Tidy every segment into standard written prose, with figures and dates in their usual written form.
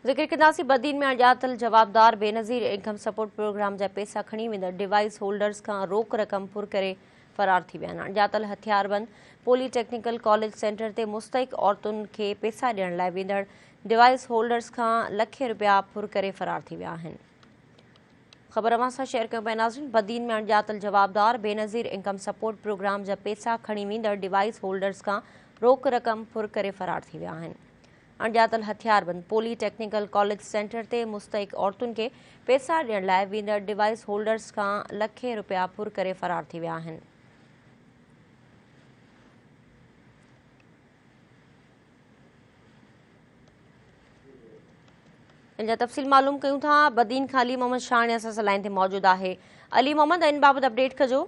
ذڪر ڪنداسين بدين ۾ اڻڄاتل جوابدار بينظير انڪم سپورٽ پروگرام جا پئسا کڻي ويندڙ ڊوائيس هولڊرز کان روڪ رقم ڦر ڪري فرار ٿي ويا آهن. اڻڄاتل هٿياربند پولي ٽيڪنيڪل ڪاليج سينٽر تي مستحق عورتن کي پئسا ڏيڻ لاء ويندڙ ڊوائيس هولڊرز کان لکين رپيا ڦر ڪري فرار ٿي ويا آهن. خبر اوهان سان شيئر ڪيون پيا ناظرين بدين ۾ اڻڄاتل جوابدار بينظير انڪم سپورٽ پروگرام جا پئسا کڻي ويندڙ ڊوائيس هولڊرز کان روڪ رقم ڦر ڪري فرار ٿي ويا آهن. اڻڄاتل هٿياربند پولي ٽيڪنيڪل ڪاليج سينٽر تي مستحق عورتن کي پئسا ڏيڻ لاء ويندڙ ڊوائيس هولڊرز کان لکين رپيا ڦر ڪري فرار ٿي ويا آهن. ان جا تفصيل معلوم ڪيون ٿا بدين کان علي محمد شاهاڻي اسان سان لائين تي موجود آهي علي محمد ان بابت اپڊيٽ ڪجو.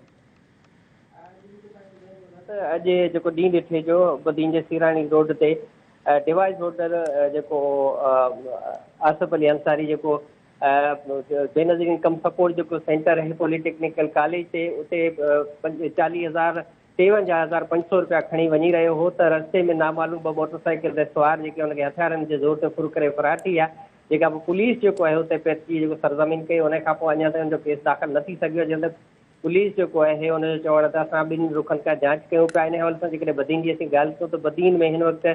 ته اڄ جيڪو ڏينهن ڏٺي جو بدين جي سيراڻي روڊ تي ڊوائيس هوٽل جيڪو آصف علي انصاري جيڪو بينظير انڪم سپورٽ جيڪو سينٽر آهي پولي ٽيڪنيڪل ڪاليج تي اتي چاليهه هزار ٽيونجاهه هزار پنج سو رپيا کڻي وڃي رهيو هو ته رستي ۾ نامعلوم ٻه موٽر سائيڪل تي سوار جيڪي ان کي هٿيارن جي زور تي ڦر ڪري فرار ٿي ويا جيڪا پوء پوليس جيڪو آهي اتي پهچي جيڪو سرزمين ڪئي ان کان پوء اڃا تائين ان جو ڪيس داخل نه ٿي سگهيو آهي جنهن تي پوليس جيڪو آهي ان جو چوڻ آهي ته اسان ٻن رخن کان جاچ ڪيون پيا ان حوالي سان جيڪڏهن بدين جي اسين ڳالهه ڪيون ته بدين ۾ هن وقت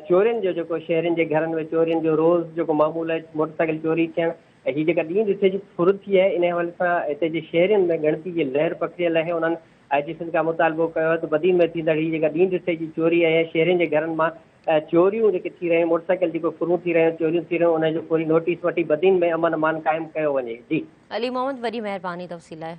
چورين جو جيڪو شهرين جي گهرن ۾ چورين جو روز جيڪو معمول آهي موٽر سائيڪل چوري ٿيڻ ۽ هي جيڪا ڏينهن ڏٺي جي ڦر ٿي آهي ان حوالي سان هتي جي شهرين ۾ ڳڻتي جي لهر پکڙيل آهي انهن آء جي سنڌ کان مطالبو ڪيو آهي ته بدين ۾ ٿيندڙ هي جيڪا ڏينهن ڏٺي جي چوري آهي شهرين جي گهرن مان چوريون جيڪي ٿي رهيون موٽر سائيڪل جيڪو ڦرون ٿي رهيون چوريون ٿي رهيون ان جو فوري نوٽيس وٺي بدين ۾ امن امان قائم ڪيو وڃي جي. علي محمد وڏي مهرباني تفصيل لاء.